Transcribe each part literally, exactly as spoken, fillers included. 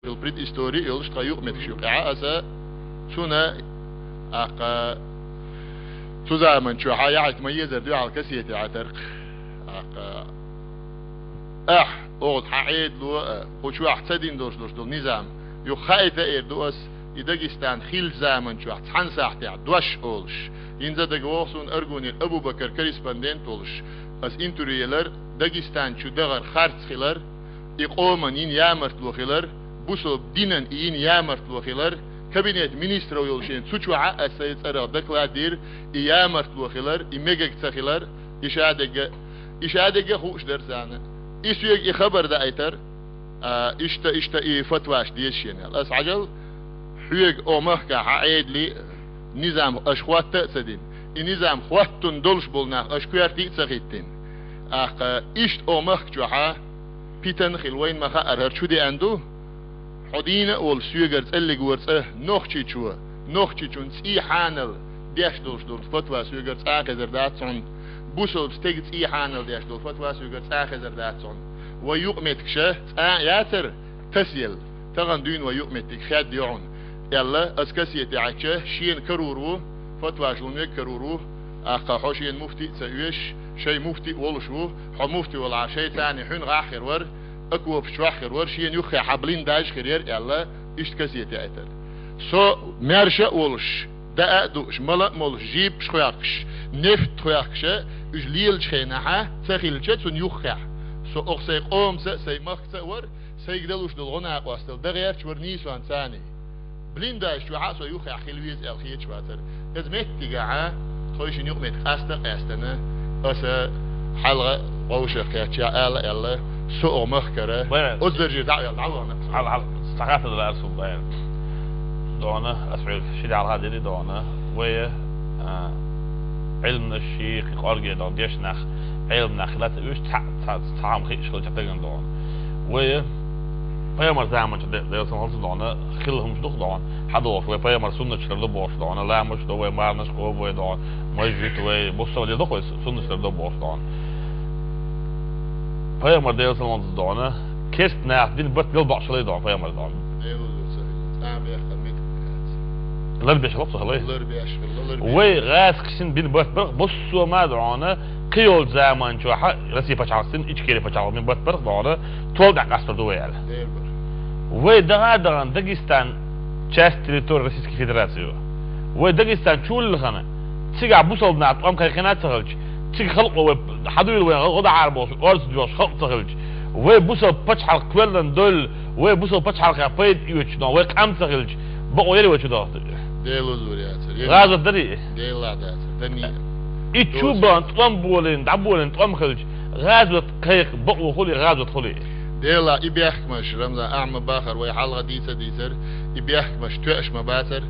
Предыстория йолуш тхан юкъаметтигаш юкъехь аса цунна, аккха, цу заман чохь яхьийта ма езар дуьхьал кассете Ӏатаркх. Аккха, ахь, оха хьан Ӏедало а, кху чохь ца дина долуш долуш долу низам, юха хаийта а эр ду ас, и Дагестан хилла заман чохь цхьана сахьтехь дош олуш. ХӀинца дага вогӀу суна Аргунера Абу-Бакар корреспондент волуш, ас интервью елар, Дагестан чу дахар харц хилар, и къоман йина ямартло хилар, бусалба динан и йина ямартло хилар, кабинет министров йолу шен цу чохь а аса сайн цӀарах доклад дира, и ямартло хилар, и мегаг ца хилар, и шадерг а, и шадерг а хууш дара царна. И соьга и хабар даийтар, а, иштта, иштта и фатваш деза шена аьлла. Ас хьажал, хьоьга оха махкахь хьан Ӏедале низам аша хӀотта а ца дина, и низам хӀоттун долуш болу нах аша коьртий а ца хӀиттина. Аккха, иштта оха махка чохьа питана хила вайна ма хаара, хӀара чу деана ду. Хьо дийна а волуш соьгара цӀа лигора цӀа Нохчийчо, нохчичун цӀий хьанал деш долуш долу фатва соьгара цӀа а хезар дац хьуна. Бусалба стеган цӀий хьанал деш долу фатва соьгара цӀа а хезар дац хьуна. Вай юкъаметтигаш цӀа а яцара, тасаелла. Тахана дуьйна вай юкъаметтиг хедда ю хьуна, аьлла, ас кассете Ӏаьттича, шена карор ву, фатваш лун мега карор ву, аккха хьо шена муфти а ца оьшуш, шайн муфти а волуш ву, хьо муфти валахь, шайн царний хьуьнхахь а хир вара, окопаш чохь а хир вара, шена юххехь хьан блиндаж хир яра, аьлла, иштта кассете Ӏаьттира. Со маьрша а волуш, даа а дууш, мала а молуш, жипаш хоьхкуш, нефт хоьхкуш, уьш лелачу хенахь ца хилча цунна юххехь. Со оха сайн къомаца а, сайн махкаца а вара, сайга далуш долу гӀо-накъосталла дан гӀерташ вара нийсонца царний. Блиндаж чохь а со юххехь хила веза аьлла хеташ вацара. Иза меттигехь, тхойшинна юкъаметтиг къаста а къаьстина, аса хьалха вовшах кхетча ала аьлла, со оха махкара. Бара. Оцу даржера дӀа а ваьлла, дӀавахана. Хьал, хьал, схьахаттар дара аса бара. Дона, ас хьоьга ши дӀа хьалха дира дона. Вай, а, Ӏилманаш ши, кхин къорге дона, дешнах, Ӏилманах хилац уьш цхьа, цхьа, цхьа хӀума хиъча хилча тагана дона. Вай, пайхамар заманчу де-, Делан салам хилла дона, хилла хӀумаш ду-кх дона. ХьадогӀуш, вай пайхамар суннаташ хир ду бохуш дона, ламазаш ду вай, марханаш кхобу вай дона, маж жуьту вай, бусалба дина ду-кх вай, суннаташ хир ду бохуш дона. Пайхамар Делан салам хилла дона, керста наха дина барт галбакъ шалай дона, пайхамар дона. Делан салам хилла, цӀа бехкан меттиг дац. Лар беш хилла цо хилла. Лар беш хилла, лар беш. Вай гӀазкхашна дина барт бара-кх, бусалба ма дона, кхин йолчу заман чохь Россия пачхьалкхашна, Ичкери пачхьалкхашна дина барт бара-кх дона, тол тӀе къастор ду вай аьлла. Дера бара. Вай даха а дахана Дагестан часть территории Российской Федерации ю. Вай Дагестан чу вуллахана, цигахь бусалба наха тӀом кхайкхина а ца хилча, цига халкъо вай хьадуьйла вайн гӀо дахьара бохуш, орца доьхуш халкъ ца хилча, вай бусалба пачхьалкх кхоьллина довлла, вай бусалба пачхьалкхех пайда оьцуш нах вай къам ца хилча, бакъо яри вай чу даха? Делан зур яцара. ГӀазот дарий? Делахь дацара. Даний. И чу бан тӀом болийна, дӀаболийна тӀом хилча, гӀазот кхайкха бакъо хуьлий, гӀазот хуьлий? Делахь и бехкамаш, Рамзан, ахьа ма бахара, вай хьалха дийца а дийцара, и бехкамаш тоьаш ма бацара,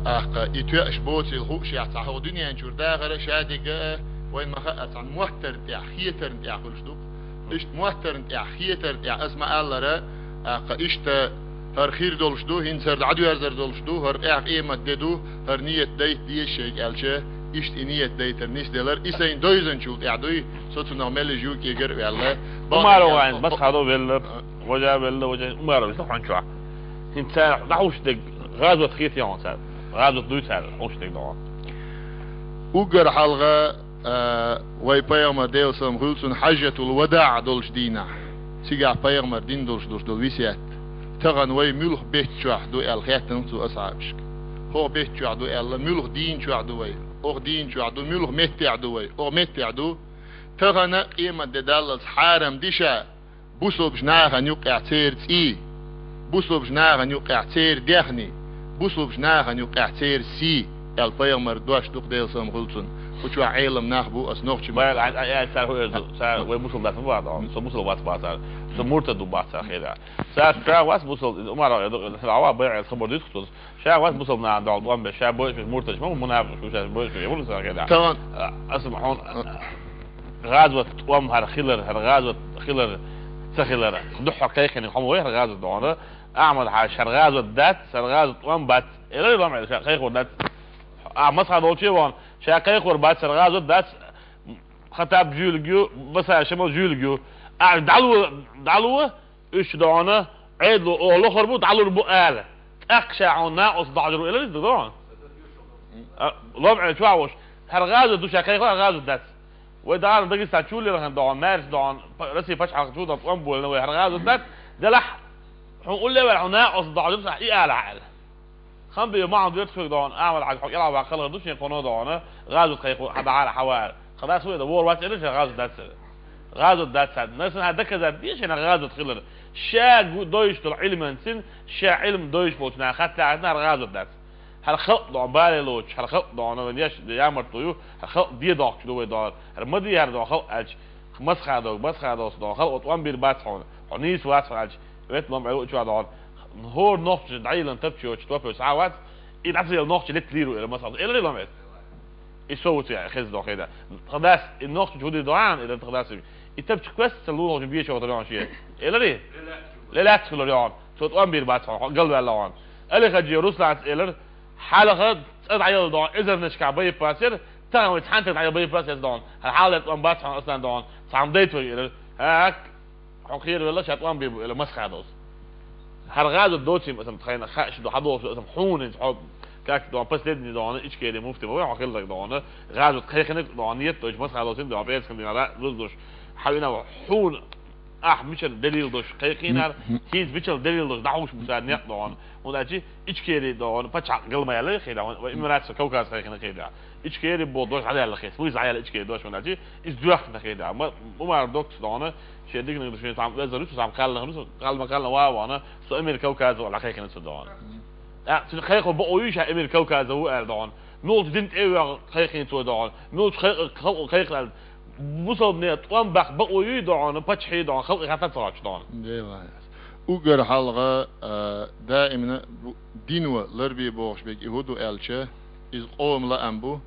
аккха, и тоьаш боцийла хуушехь цхьа хӀокху дуьнен чуьра дахар а, шадерг а, вайна ма хаара, цхьана моттарна тӀехь, хетарна тӀехь хуьлуш ду-кх. Иштта моттарна тӀехь, хетарна тӀехь, аса ма-аллара, аккха, иштта хӀара хир долуш ду, хӀинца хӀара дӀадоьрзур долуш ду, хӀара къехь къемат де ду, хӀара ниет дайта деза шайга аьлча, иштта и ниет дайтар нисделар, и сайн девзанчул тӀехь дуй, со цунах мел йижа ю кегар а ваьлла. Умаров вайн, масхадо велла, а, важа велла, важа Умаров велла хьуна чохь. ХӀинца цара дӀахьуш дерг, гӀазот хетий хьуна цара? ГӀазот дуй цара хьуш дерг догӀу? Уггар хьалха, а, вай пайхамар, Делан салам хилла цунна, хьажжатул вадаӀ долчу дийнахь, цигахь пайхамар дина долуш долуш долу весет. Тахана вай муьлха бетта чохь ду аьлла хаьттина цо асхьабашка. ХӀокху бетта чохь ду аьлла, муьлха дийна чохь ду вай? ХӀокху дийна чохь ду, муьлха меттехь ду вай? ХӀокху меттехь ду. Тахана къемат де даллалц хьарам ди ша, бусалбачу нахана юккъехь церан цӀий, бусалбачу нахана юккъехь церан дехний, бусалбачу нахана юккъехь церан сий, аьлла пайхамар дош ду-кх, Делан салам хилла цунна. Кху чохь Ӏелам нах бу, аса нохчи ма... Вай, а, а, а, цара хӀун эр ду? Цара вай бусалба дац ма бац, со бусалба вац бац цара. Со муртад ву бац цара хеда. Цара чохь вац бусалба, Умар а эр ду, хьава бай, аса хабар дуьйцу-кх цунна. Ша вац бусалба нахана дуьхьал тӀом беш, ша бойуш муртадаш ма бу, мунафикъаш бу, ша бойуш ма бу, ша хеда. Тамам. А, аса ма хьуна, гӀазот тӀом хӀара хилар, хӀара гӀазот хилар, ца хилар, дуьххьал кхайкхинарг хьо ма вай хӀара гӀазот догӀура. Ахьмад-Хьаьжа, хӀара гӀазот дац, хӀара гӀазот тӀом бац. Элира лом Ӏелла, ша кхайкхор дац. А, масхьа долчу а вахана, ша кхайкхор бац, хӀара гӀазот дац. Хаттаб жуьлиг ю, Басар Шамал жуьлиг ю. А, дӀало, дӀало, уьш догӀуна, Ӏедало оха лохар бу, дӀалур бу ала. ТӀаккха ша хьуна накъост дӀахьожур ву, элира иза, догӀан? А, лом Ӏел чу а волуш. ХӀара гӀазот ду ша кхайкхо, хӀара гӀазот дац. Вай дагӀана Дагестан чу лелхина догӀан, маьрша догӀан, п-, Россия пачхьалкх чу догӀан, тӀом болийна вай, хӀара гӀазот дац, делахь хьуна улле ваьлла, хьуна накъост дӀахьожур сан, и ала хьаьлла. Хам бе, ма хьуна доьрташ хӀуьга догӀан, Ахьмад-Хьажа, хьо кӀелхьа ваьккхалхар ду шен кхоно догӀан, гӀазот кхайкхо, хьан дӀахьара, хьан вара. Кхана ас вай да вор вац элира, ша гӀазот дац элира. ГӀазот дац хьан. Насан хьан доказать де шена гӀазот хилар. Ша гу-, дойш долу Ӏилманцин, ша Ӏилм дойш болчу наха хатта лаьхьна, хӀара гӀазот дац. ХӀара халкъ догӀан бале лоцуш, хӀара халкъ догӀан, вайн еш, ямартло ю, хӀара халкъ де дохкучу ду вай догӀан. ХӀара ма де, хӀара догӀан халкъ аьлча, масхадо, масхадо догӀан халкъо тӀом бийр бац хьуна, хьо нийса вац хьуна аьлча, ветта лом Ӏел учу догӀан. ХӀора нохча дӀайиллина тапча йоцу топе схьа вац, и дӀасаелла нохча летта лийр ву, элира масхадо. Элира лом Ӏел. И со ву ца яхь, хеза дохийда. Тхан дас, и нохча чу хӀун дийр догӀан, элира тхан дас. И тапча кхоьссина лулахочун бечо вахар йогӀуш е. Элира? Ле лаьцна хилар йогӀан. Цо тӀом бийр бац хьуна, хьо галваьлла ван. Али-Хьажа Русланца элира, хьалха цӀа дӀаелла догӀан, эзарнашкахь боеприпас яра, тахана вай цхьаьнатега дӀаелла боеприпас яц догӀан. ХӀара хьалха тӀом бац хьуна, Аслан догӀан. Цхьа хӀума дайта вайга, элира. ХӀак, хьо кхеравелла, ша тӀом бийр бу, элира масхадос. ХӀара гӀазот доцийла аса тхайна хаа шу ду, хьан дохуш ду аса хьуна, хьо, как догӀан, последний догӀан, Ичкери муфти ма вай, хьо хилла догӀан, гӀазот кхайкхинарг догӀан, ният дойчу масхадос догӀан, пӀераскан дийнахь ра-, рузуш ду. Хьан вина хьуна, ахь мичара делил долуш кхайкхийнара, хӀинца мичара делил долуш дӀахьуш бу цара некъ догӀан. ХӀунда аьлча Ичкери догӀан, пачхьалкх гал ма яьлла хи догӀан, вай Эмират со Кавказ кхайкхина хи догӀан. Ичкери боху дош дӀадаьлла хи, вуьйса дӀаяьлла Ичкери дош, хӀунда аьлча иза доьхкина хи догӀан. Ма-, Умар Докс догӀан, шен диканиг ду, шен цхьа везар ю, цхьа кхалнах ду, кхалма кхална ва вана, со Эмир Кавказо дӀакхайкхина цо догӀан. А, цуьнан кхайкхо бакъо юй ша Эмир Кавказо ву аьлла догӀан. Муьлхачу дин тӀе а ваьгӀна кхайкхийна цо догӀан. Муьлхачу халкъ-, халкъо кхайкхина аьлла. Бусалба нехан тӀом баккха бакъо юй догӀан, паччахье догӀан, халкъе хаттар ца хоттуш догӀан. Делахь. Уггар хьалха, а, даимна бу-, дино ларбе бохуш берг и хӀун ду аьлча, иза къоман лаам бу.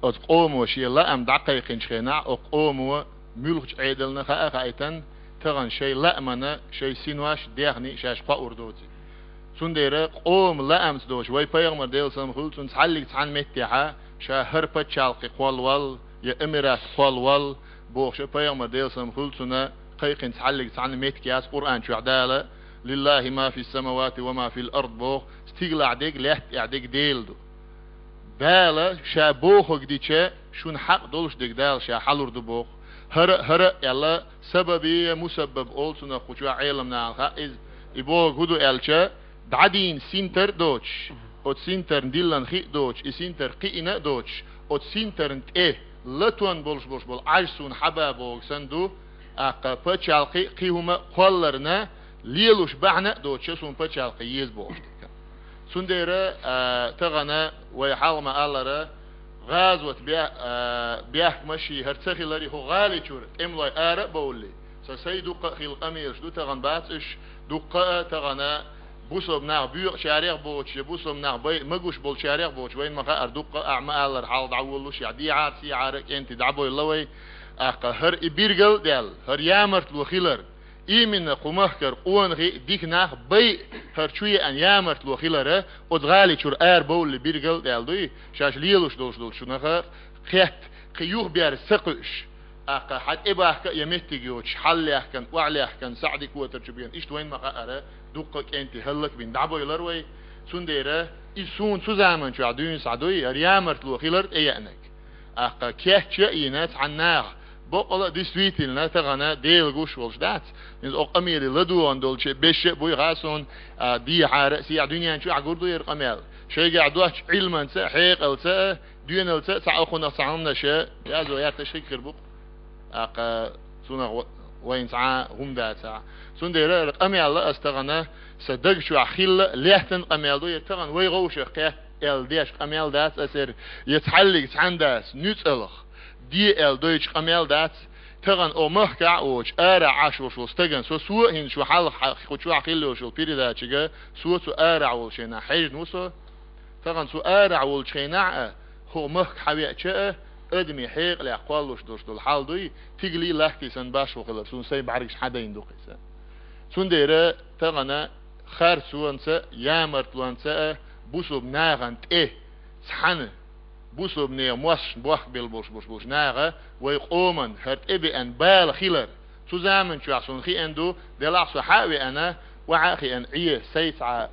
Оцу къомо шен лаам дӀакхайкхинчу хенахь, оцу къомо муьлхачу Ӏедална хаа а хаийтина, тахана шайн лаамана, шайн синош, даьхний шаьш кхоур доций. Цундела къоман лаамца доцуш, вай пайхамар, Делан салам хуьлда цунна, цхьаллиг цхьана меттехьа, ша хӀара пачхьалкхе кхоллавал, я Эмират кхоллавал, бохуш а пайхамар, Делан салам хуьлда цунна, кхайкхина цхьаллиг цхьана меттиг яц Къуръан чохь Дала: «Лиллахи ма фис самавати ва ма фил ард», боху, стигалахь дерг, лаьтта тӀехь дерг Делан ду. Дала ша бохург дича, шуна хьакъ долуш дерг Дала ша хьалур ду боху. ХӀара а, хӀара а аьлла, сабаби я мусаббаб олу цунах кху чохь Ӏеламнаха хаьа иза. И бохург хӀун ду аьлча, дӀадийна синтар а доцуш, оцу синтарна диллина хи а доцуш, и синтар кхиъна а доцуш, оцу синтарна тӀе латон болуш болуш болу Ӏаж суна хьаба бохург санна ду, тӀаккха пачхьалкхе а, кхин хӀума а кхолларна лелуш бахьана а доцуша суна пачхьалкхе еза бохуш дерг. Цундела, а, тахана вай хьалха ма-аллара, гӀазот бе-, а, бехкамаш хӀара ца хиларе, хӀокху гӀали чуьра тӀемалой ара а бовлий, сан сай дуккха а хилла къамелаш ду, тахана бац уьш, дуккха а тахана бусалба нах боькъучарех а боцуш, я бусалба нах бай-, магош болчарех а боцуш, вайна ма-хаара, дуккха а ахь ма-аллара хьалха дӀаволлуш, я дехьара, сехьара а кӀентий дӀабойла вай, тӀаккха хӀара и биргал а даьлла, хӀара ямартло хилар, именно кху махкара къонахий а, дика нах а, бай а хӀара чу еана ямартло хилара, оцу гӀали чуьра ара бовлле биргал а даьлла дуй, шаьш лелуш долуш долчу наха кхетта, кхин юхаберза ца кхуьуш. ТӀаккха хьан тӀебахка а я меттиг йоцуш, хьалалаьхкина, охьалаьхкина, саӀди котар чу бена, иштта вайна ма-хаара, дуккха а кӀентий хӀаллакбина дӀабойлар вай. Цундела иза суна цу заман чохь дуьйна схьа дуй, хӀара ямартло хилар тӀееанарг. ТӀаккха кечъян а йина цхьана наха, баккъала а, действительно, тахана Дела гуш волуш дац. Иза оцу къамеле ладогӀа долчу беша а буй хаьа суна, а, дехьара а, сехьа дуьнен чохь гур ду хӀара къамел. Шайгахь доцчу Ӏилманца а, хьекъалца а, доьналца а цхьа а хӀуманах цхьа хӀуманаш язо яьтташ хиг хир бу-кх. ТӀаккха цунах ва-, вайна цхьа а хӀума дацахь. Цундела хӀара къамел аса тахана сан даг чохь хилла лаьттан къамел ду, я тахана вай гӀовшах кхетта аьлла деш къамел дац аса хӀара, я цхьаллиг цхьаьна дас нуьцкъалх де аьлла дойтуш къамел дац. Тахана оха махкахь а воцуш, арахь Ӏаш волуш волу стагана со, со а хӀинца шу хьалха хьа-, кху чохь хилла йолуш йолу передачига, со цу арахь волу шайнахь хьежна ву со. Тахана цу арахь волчу хенахь а, хӀокху махка хьан веача а, адамийн хьекъалех кхоллалуш долуш долу хьал дуй, тигалий, латтий санна башхо хилар, суна сайн бӀаьргаш хьан дайна ду-кх иза. Цундела тахана харцонца а, ямартлонца а бусалба нахана тӀе цхьана бусалба нехан мостагӀашна бохкабелла болуш болуш болчу наха вай къоман хӀара тӀебеана бала хилар. Цу заман чохь суна хиъна ду, делахь со хьа а веана, ܘܥܐ ܐܚܢܢ ܥܝܐ ܣܝܣܥܐ